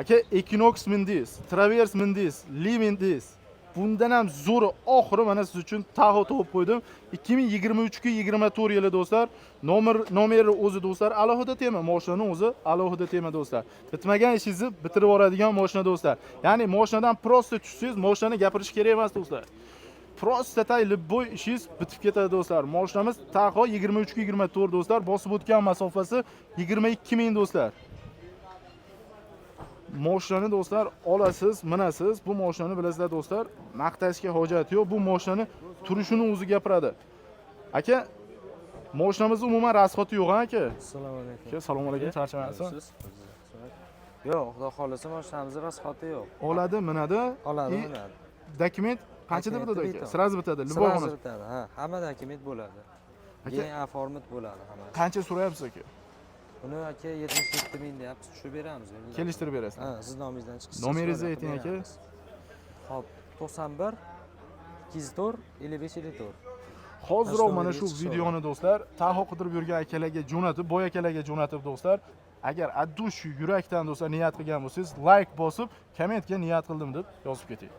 Aka, Equinox mindingiz, Traverse mindingiz, Li mindingiz. Bundan ham zo'ri oxiri mana siz uchun Tahoe topib qo'ydim. 2023 ga 24 yili, do'stlar. Nomeri o'zi, do'stlar, alohida tema, mashinani o'zi alohida tema, do'stlar. Bitmagan ishingizni bitirib yuboradigan mashina, do'stlar. Ya'ni mashinadan просто tushsangiz, mashinani gapirish kerak emas, do'stlar. Просто так любой ishingiz bitib ketadi, do'stlar. Mashinamiz Tahoe 23 ga 24, do'stlar, bosib o'tgan masofasi 22 ming, do'stlar. Moshinani, do'stlar, olasiz, minasiz. Bu moshinani bilasizlar, do'stlar, maqtashga hojat yo'q. Bu moshinani turishini o'zi gapiradi. Aka, moshinamizni umuman расход i yo'q, aka. Assalomu alaykum. Aka, assalomu alaykum, charchamayapsiz? Yo'q, xudo xohlasa, mashinamizni расход i yo'q. Oladi, minadi. Oladi, И minadi. Dokument qanchada Dokumenti bitadi, aka? bitadi. Сразу bitadi, любой Сразу xonasi. bitadi, ha, hamma dokument bo'ladi. Aka, Keyin оформить bo'ladi hammasi. qancha so'rayapsiz, aka? Buni, aka, 77 ming deyapmiz, tushib beramiz. Kelishtirib berasizlar. Ha, siz nomingizdan chiqsa. Nomeringizni ayting, aka. Xo'p, 91 204 55 54. Hoziroq mana nomeriga shu chiqsa. videoni, do'stlar, Tahoe qidirib yurgan akalarga jo'natib, boy akalarga jo'natib, do'stlar, agar от души, yurakdan, do'stlar, niyat qilgan bo'lsangiz, layk bosib, kommentga "Niyat qildim" deb yozib keting.